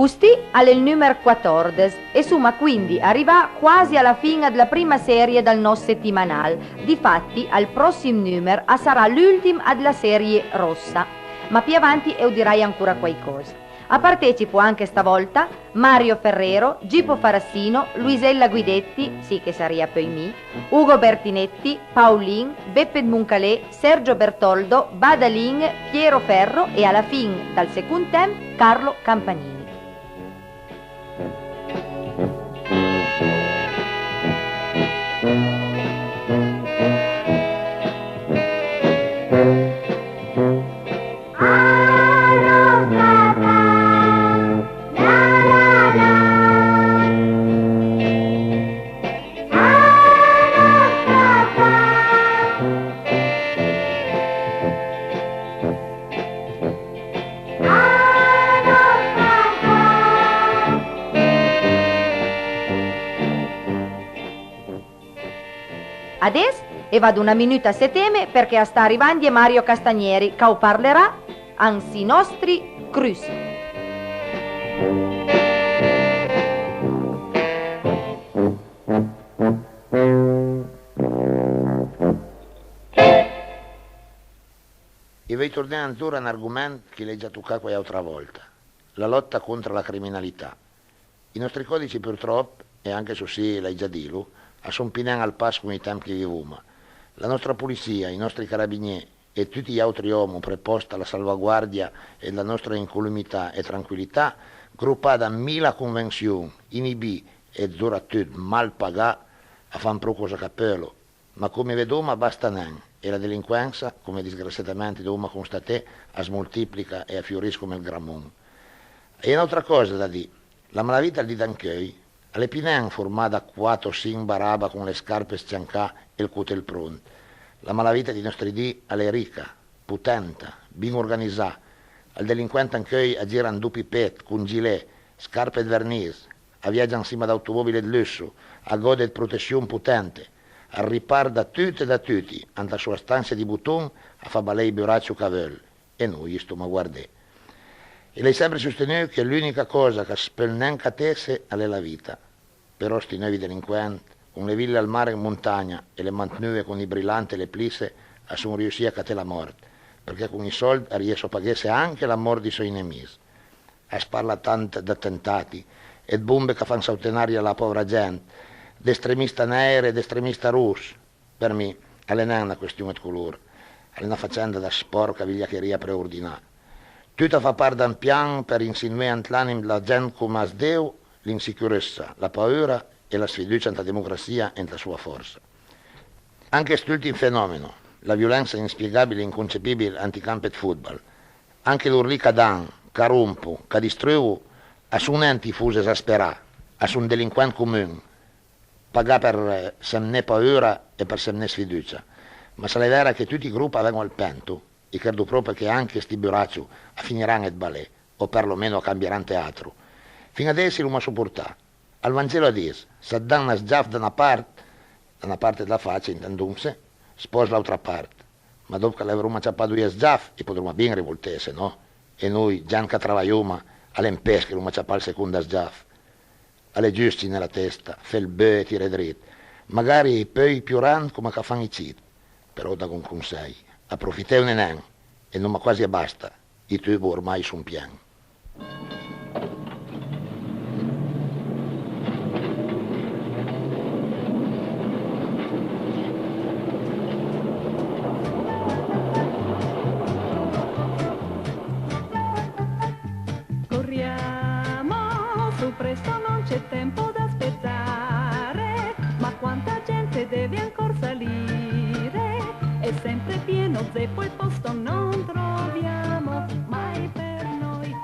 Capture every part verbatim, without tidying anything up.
Custì a l'é ël nùmer quatòrdes e soma quindi arivà quasi a la fin-a dla prima serie dal nòst setimanal. Difatti, al pròssim nùmer a sarà l'ùltim dla serie rossa. Ma pì avanti eu dirai ancora quaicòsa. A partecipo anche stavòlta Mario Ferrero, Gipo Farassino, Luisella Guidetti, sì che sarìa peui mi, Ugo Bertinetti, Paulin, Beppe Moncalé, Sergio Bertoldo, Badalin, Piero Ferro e a la fin dal second temp Carlo Campanini. Adess e vado na minuta a seteme përchè a sta arivandje Mario Castagneri ch'au parlerà an si nòstri crus. I veuj torné andoura un argoment ch'i l'hai già tocà quai àutra vòlta, la lòta contra la criminalità. I nòstri còdici, purtròp, e anche sò sì l'hai già dilo, a son pì nen al pas con i temp ch'i vivoma. La nòstra polisìa, i nòstri carabinié e tuti j'àutri òmo prepòst a la salvaguardia dla nòstra incolumità e tranquilità, gropà da mila convension, inibì e zoratut mal pagà, a fan pro còsa ch'a peulo. Ma com i vedoma, basta nen, e la delinquensa, com disgrassiatament i dovoma constaté, as moltiplica e a fioriss com ël gramon. E n'àutra còsa da dì, la malavita ël dì d'ancheuj a l'é pì nen formà da quat o sinch baraba con le scarpe s-ciancà e ël cotèl pront. La malavita dij nòstri dì a l'é rica, potenta, bin organizà. Ël delinquent ancheuj a gira an dopi pet, con gilé, scarpe ëd vernis, a viagia ansima d'automobile ëd lusso, a gòde ëd protession potente, al ripart da tut e da tuti, ant la soa stansia dij boton a fa balé ij buraccio ch'a veul, e noi i stoma a guardé. E l'hai sempre sostenù che l'ùnica còsa ch'as peul nen catesse a l'é la vita. Però sti neuvi delinquent, con le ville al mare an montagna e le mant nuve con ij brilant e le plisse, a son riussì a caté la mòrt, përchè con ij sòld a riesso a paghesse anche la mòrt dij sò nemis. As parla tant d'atentati e ëd bombe ch'a fan sauté an aria la pòvra gent, d'estremiscc nèir e d'estremiscc ross. Për mi, a l'é nen na question ëd color, a l'é na facenda da spòrca vigliacheria preordinà. Tut a fa part d'un pian për insinué ant l'ànim dla gent coma ëd Deu l'insicurëssa, la paura e la sfiducia ant la democrasia e ant la soa fòrsa. Anche st'ùltim fenòmeno, la violensa inspiegabile e inconcepibile ant ij camp ëd fotbal, anche lor lì ch'a dan, ch'a rompo, ch'a distruvo, a son nen tifos esasperà, a son delinquent comun, pagà për semné paura e për semné sfiducia. Ma s'a l'é vera che tuti ij grop a ven-o al pento, i credo pròpe che anche sti buraccio a finiran ëd balé, o përlomeno a cambieran teatro. Fin adess i l'oma soportà. Ël Vangelo a dis: s'at dan na sgiaf da na part, da na part dla facia, intendonse, spòs l'àutra part. Ma dòp ch'a l'avroma ciapà doje sgiaf, i podroma bin rivoltesse, nò? E noi, gent ch'a travajoma, a l'é an pes ch'i l'oma ciapà ël second sgiaf. A l'é giust cigné la testa, fé ël beu e tiré drit, magari peui piorand coma ch'a fan ij cit. Però dago un consèj: aprofitéune nen, e n'oma quasi e basta, ij tubo ormai i son pien. Corriamo, su presto, non c'è tempo da aspettare, ma quanta gente deve ancora salire, è sempre pieno zeppo il posto non troviamo, mai per noi.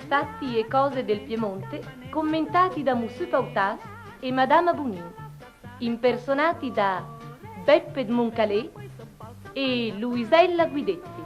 Fatti e cose del Piemonte commentati da Mussù Pautàs e Madama Bonin, impersonati da Beppe Moncalé e Luisella Guidetti.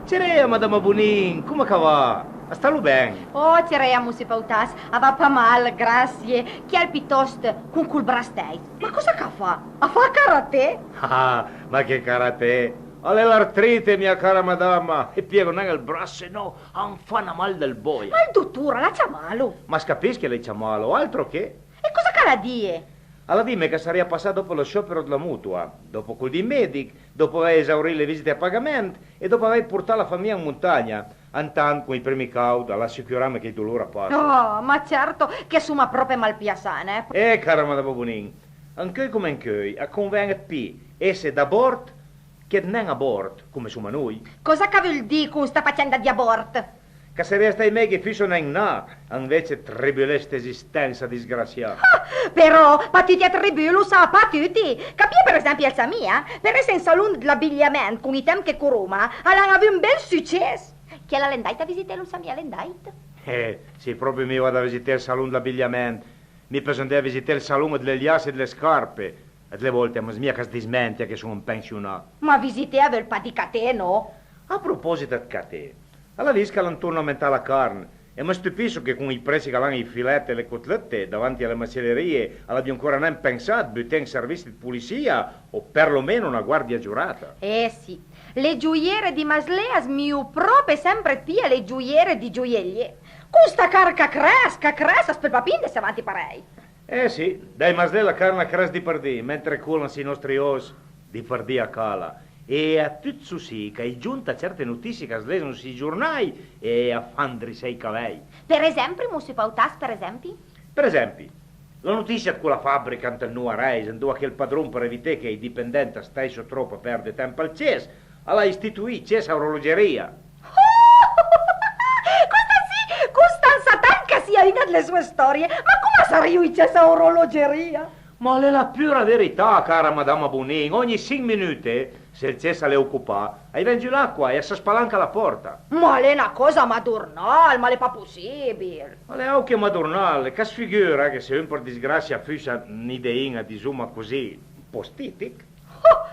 Cerea, Madama Bonin, coma ch'a va? A stalu ben? Oh, Cerea, Mussi Pautàs, a va pa mal, grasie. Chiel pitòst con col braç tèit. Ma còsa ch'a fa? A fa karate? Ah, ma che karate? A l'é l'artrite, mia cara madama, e piego nen ël braç, se nò a 'm fa na mal dël bòja. Ma ël dotor a l'ha ciamalu? Ma s'capìs che l'hai ciamalu, altro che. E còsa ch'a l'ha dije? A l'ha dime ch'a sarìa passà dòpo lë sciopero dla moto, ah, dòpo col dij medic, dòpo avèj esaurì le visite a pagament e dòpo avèj portà la famija an montagna, antant con ij primi càud a l'ha assicurame che ij dolor a passa. Oh, ma certo che soma pròpe malpiasà, neh? Eh, cara madama Bonin, ancheuj come ancheuj, a conven ëd pì esse d'abòrd che nen abòrd, come soma noi. Còsa ch'a veul dì con sta facenda di abòrd? Ch'a sarìa stàit mej ch'i fusso nen nà, anvece ëd tribulé st'esistensa disgrasià. Ah, però, pa tuti a tribulo, sa, pa tuti. Capìe, për esempi, ël Samì, eh? Për esse an salon dl'abigliament, con ij temp che coroma, a l'han avù un bel sucess. Chiel a l'é andàit a visitelo, ël Samì, a l'é andàit? Eh, se pròpi mi vado a visité ël salon dl'abigliament, mi peusso andé a visité ël salon dle liasse e dle scarpe. Dle vòlte a m'zmija ch'a s'dismentia che son un pensionà. Ma visité a veul pa dì caté, nò? A propòsit ëd caté, a l'ha vist ch'a l'han torna aumentà la carn, e më stupisso che con ij pressi ch'a l'han ij filèt e le cotlëtte davanti a le macellerie a l'abio ancora nen pensà ëd buté an servissi ëd polisìa o perlomeno na guardia giurata. Eh sì, le gioiere di Maslé a smiju pròpe sempre ëd pì a le gioiere dij gioielié. Con sta carn ch'a cress, ch'a cress, as peul pa pì andesse avanti parèj. Eh sì, dai Maslé la carn a cress di për di, mentre cola sij nòstri òss di për di a cala. E a tut sossì ch'a-i gionta certe notissie ch'as leso sij giornaj e a fan drissé ij cavèj. Për esempi, Mussi Pautàs, për esempi? Për esempi, la notissia ëd cola fàbrica ant ël Novarèis, andoa che ël padron, për evité che ij dipendent a stèisso tròp a perde temp al cess, a l'ha istituì ij cess a orologeria. Costa sì, costa an sa tant ch'a sia un-a dle soe stòrie, ma coma a sarìo ij cess a orologeria? Ma a l'é la pura verità, cara madama Bonin, ògni sinch minute, se ël cess a l'é ocupà, a-i ven giù l'acqua e as spalanca la pòrta. Ma a l'é na còsa madornal, ma a l'é pa possìbil. A l'é àutr che madornal, ch'as figura che se un për disgrassia a fussa un idein, disoma così, un pò stitich. Oh!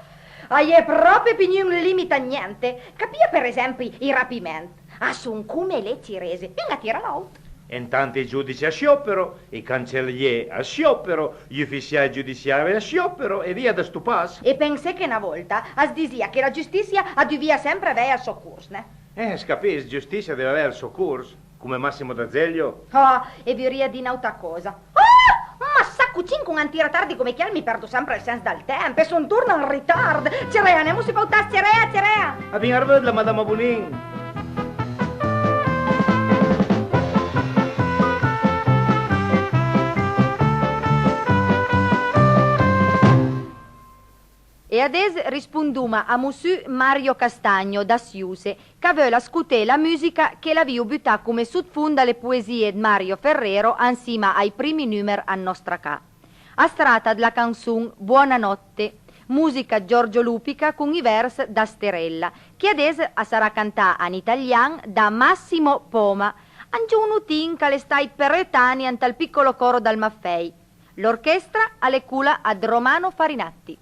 A-i é pròpi pì gnun limit a gnente. Capìe, për esempi, ij rapiment. A son come le cirese, un a tira l'àutr. E intant ij giudici a sciopero, ij cancelié a sciopero, j'ufissiaj giudissiari a sciopero, e via dë sto pas. E pensé che na vòlta as disìa che la giustissia a duvìa sempre avèj ël sò cors, neh? Eh, as capiss, giustissia a deve avèj ël sò cors. Come Massimo d'Azeglio? Ah, e vurìa dì n'àuta còsa. Ah! Ma sa, cocin, con un tira tardi come chiel mi perdo sempre ël sens dël temp e son torna an ritard. Cerea, anem, Mussi Pautàs, Cerea, Cerea! A vin a rëvëdla, madama Bonin! E adess rispondoma a Mossù Mario Castagno da Siuse, ch'a veul ascoté la mùsica che l'avìo butà come sotfond a le poesìe ëd Mario Ferrero ansima ai primi nùmer an Nòstra Ca. As trata dla canson Buonanotte, mùsica ëd Giorgio Lupica con ij vers da Sterella, che adess a sarà cantà an italian da Massimo Poma, un giovanotin ch'a l'é stàit për eut ani ant ël Piccolo Coro dël Maffei. L'orchestra a l'é cola ëd Romano Farinatti.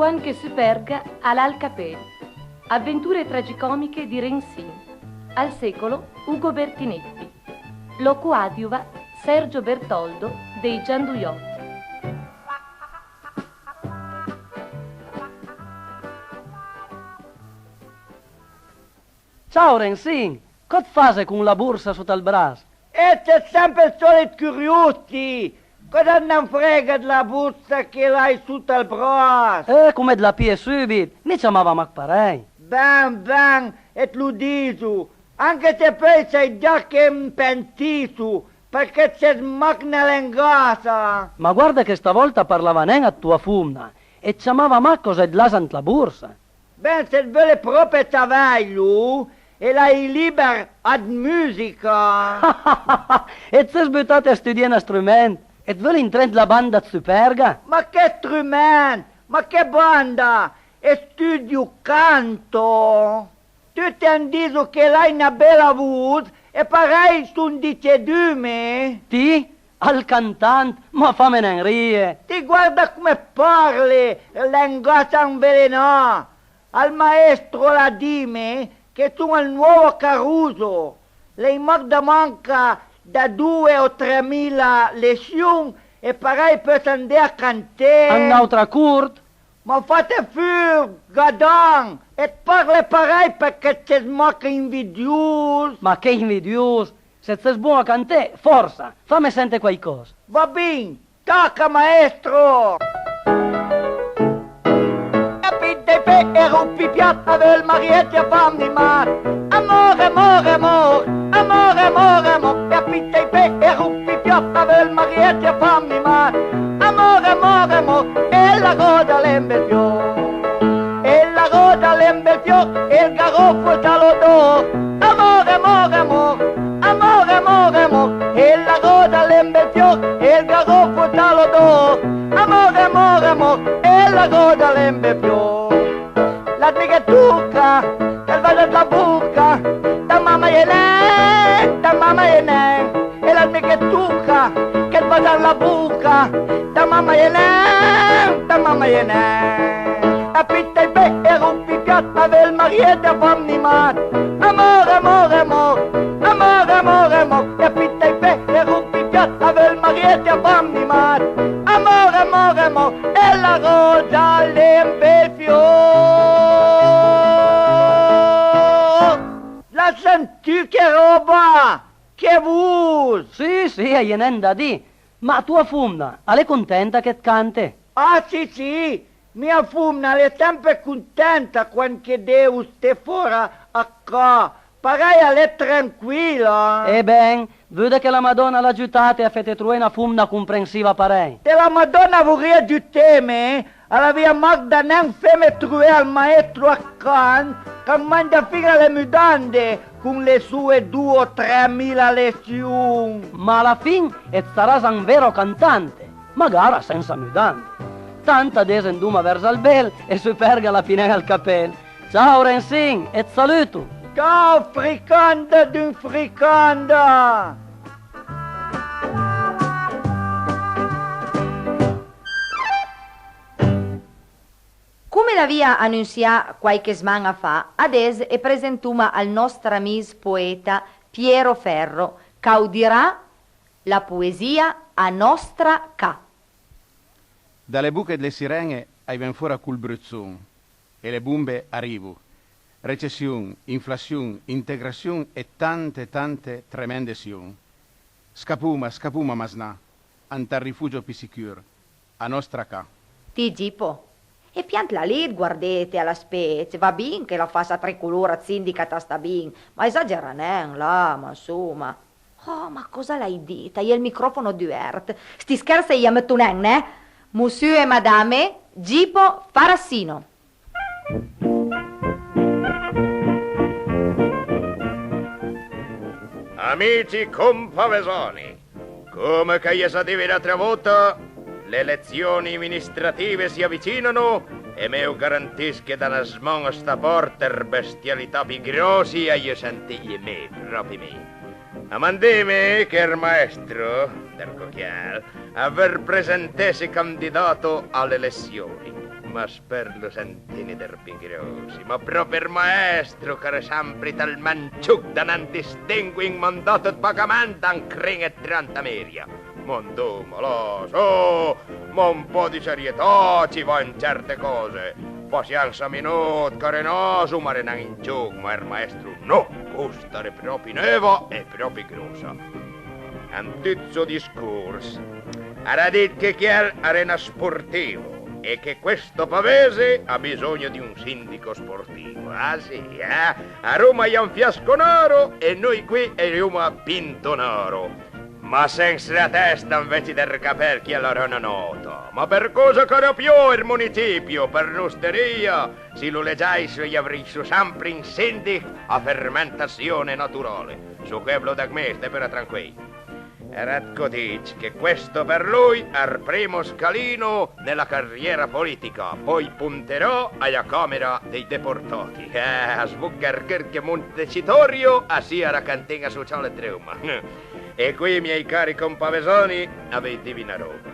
Quand che Superga al à ël capel. Avventure tragicòmiche di Rensin. Al secolo, Ugo Bertinetti. Lo coadiuva Sergio Bertoldo dei Gianduiotti. Ciao Rensin, còs faze con la borsa sot al braç? E ses sempe ël sòlit curios ti! Còsa it ne frega dla borsa che l'hai sot al braç? Eh, come it la pije sùbit, mi ciamava mach parèj. Ben, ben, it lo diso, anche se peui sai già che it pensiso, përchè it ses mach na lengasa. Ma guarda che stavòlta it parlava nen ëd toa fomna, e it ciamava mach còsa it lasa ant la borsa. Ben, se it veule pròpe savèilo, e l'hai ij lìber ëd mùsica. E it ses butate a studié ën strument? E it veule intré ant la banda ëd Superga? Ma che strument? Ma che banda? E studio canto. Tuti a më diso che l'hai na bela vos e parèj son dicedume. Ti? Ël cantant? Ma fame nen rije! Ti guarda come it parle, lengasa anvelenà! Ël maestro al à dime che son ël nuovo Caruso. L'hai mach da manca da doe o tremila lession e parèj peuss andé a canté. An n'àutra cort? Ma fate furb, gadan! E it parle parèj përchè it ses mach invidios! Ma che invidios! Se it ses bon a canté, fòrsa, fame sente quaicòs. Va bin, taca, maestro! E pì dij pé e rompi ij piat, a veul mariesse a fammi mal. Amor, amor, amor, amor, amor, amor. E pì dij pé e rompi ij piat, a veul mariesse a fammi mal. Amor, amor, amor, e la rosa l'é un bel fior. E la rosa l'é un bel fior, e ël garofo al sa l'odor. Amor, amor, amor, amor, amor, amor. E la rosa l'é un bel fior, e ël garofo al sa l'odor. Amor, amor, amor, e la rosa l'é un bel fior. Lasme che it toca, che it vaza ant la boca, ta mama a-i é nen, ta mama a-i é nen. E lasme che it toca, che it vaza ant la boca, ta mama a-i é nen, ta mama a-i é nen. E pì dij pé e rompi ij piat, a veul mariesse a fammi mal. Amor, amor, amor, amor, amor, amor. E pì dij pé e rompi ij piat, a veul mariesse a fammi mal. Amor, amor, amor, e la rosa l'é un bel fior. L'has sentù che ròba? Che vos! Sì, sì, a-i é nen da dì. Ma toa fomna, a l'é contenta che it cante? Ah, sì, sì, mia fomna a l'é sempe contenta quand che devo sté fòra a ca. Parèj a l'é tranquila. E ben, veude che la Madòna a l'ha giutate a fete trové na fomna comprensiva parèj. Se la Madòna a vorìa giuteme, a l'avìa mach da nen feme trové ël maestro ëd cant ch'al mangia fin-a le mudande con le soe doe o tremila lession. Ma a la fin it saràs un vero cantante, magara sensa mudande. Tant adess andoma vèrs ël bel e Superga a l'ha pì nen ël capel. Ciao Rensin, e it saluto! Ciao, fricanda d'un fricanda! Come l'avìa anunsià quàiche sman-a fa, adess e presentoma al nòstr amis poeta Piero Ferro, ch'au dirà la poesìa A nòstra ca. Da le boche dle siren-e a-i ven fòra col brut son, e le bombe a rivo. Recession, inflassion, integrassion e tante, tante tremende sion. Scapoma, scapoma, masnà, ant ël rifugio pì sicur, a nòstra ca. Ti, Gipo, e piantla lì ëd guardete a la spec, va bin che la fassa tricolora ëd sindica a ta sta bin, ma esagera nen, là, ma ansoma. Oh, ma còsa l'hai dit? A-i é ël micròfono duert. Sti schers a-j i a meuto nen, neh? Mossù e madame Gipo Farassino. Amici compavesani, come ch'a-i é stà dit l'àutra vòta, le elezioni aministrative si avicinano e mi u garantisso che da na sman-a a sta pòrta le bestialità pì gròsse a-j sentìe mi, pròpi mi. A m'han dit che ël maestro, Terco Chiel, a veul presentesse candidato a le elezioni. Ma spërlo sentine dër pi grosi, ma pròpi ël maestro ch'al e sempri talment ciuc da nen distingui un mandato ëd pagament da un crin ëd trenta meria. Ma andoma, làs, oh, ma un pò dë serietà ci va an certe còse. Pasiensa, Minot, carenaso, ma al e nen un ciuc, ma ël maestro no, costa al e pròpi neuva e pròpi grosa. An tut sò discors, al à dit che chiel al e na sportivo e che questo pavese ha bisogno di un sindico sportivo. Ah sì, eh? A Roma i à un fiasco naro e noi qui i amo pinto naro. Ma sensa la testa anvece dël capèl chiel al è na nòta. Ma për còsa ch'al è piò ël municipio, për l'osteria, se lo legèisso i avrisso sempri un sìndich a fermentazione naturale. Sò queblo da mé, sté pura tranquij. Era dco dic che questo per lui è il primo scalino nella carriera politica, poi punterà alla Camera dei Deportati. Eh, a sbucca il Kirk Montecitorio, a sia la cantina sociale Treuma. E qui, miei cari compavesani, avete una roba.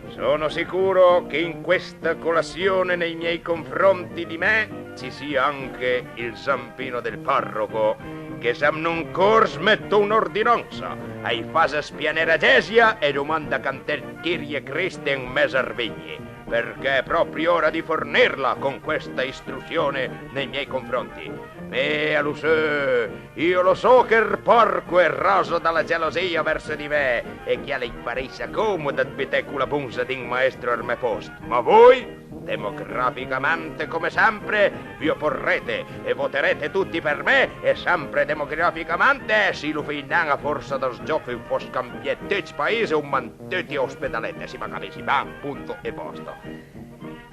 Sono sicuro che in questa colazione nei miei confronti di me ci sia anche il zampino del parroco, che se non cors metto un'ordinanza, ai fasa spiané la gesia e domanda cant'el Kyrie Christian me zarvigni, perché è proprio ora di fornirla con questa istruzione nei miei confronti. Mé a lo seu, io lo so che il porco è raso dalla gelosia verso di me e che a lei paressa comoda ëd buté cola bonza d'un maestro al me post. Ma voi, demograficamente come sempre, vi opporrete e voterete tutti per me e sempre demograficamente, se lo finiran a forsa dë s-giòch un pò scambié tuti paese o man tuti a ospedalette, si ma capisi, ban, punto e basta.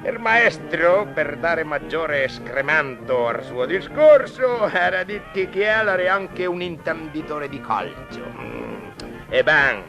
Il maestro, per dare maggiore escremento al suo discorso, era dit che chiel al è anche un intenditore di calcio. Mm. E ben,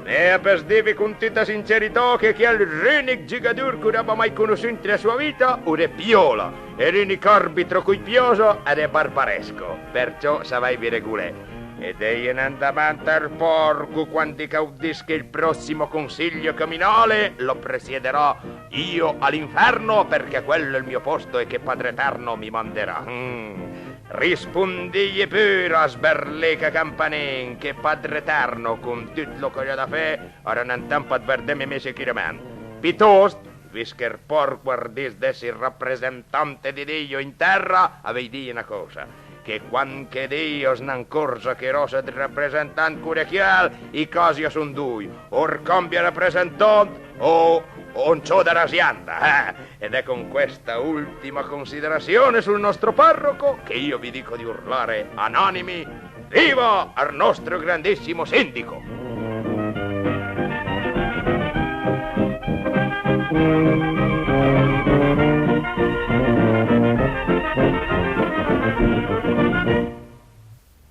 e a pes divi con tuta sincerità che chiel l'unic giugador ch'o l'aba mai conossù intra soa vita al è Piola, e l'unic arbitro ch'o-j piosa al è Barbaresco, perciò savèivi regolé. E deje nen damant al porco quandi ch'o-j dis che il prossimo consiglio comunale lo presiederò io all'inferno, perché quello è il mio posto e che Padre Eterno mi manderà. Mm. Rispondìje pura, sberlì chel campanin, che Padre Eterno, con tut lo ch'o-j à da fé, al à nen temp ëd vardeme mi sicurament. Pitost, vist che il porco al dis d'esse il rappresentante di Dio in terra, a veuj dije na còsa, che quand che Dio as n'ancorza che ròssa ëd rappresentant ch'o l'é chiel, i casi a son doi, o rcambia rappresentant o, o an cioda l'azienda, eh! Ed è con questa ultima considerazione sul nostro parroco che io vi dico di urlare a nanimi: Viva il nostro grandissimo sindaco!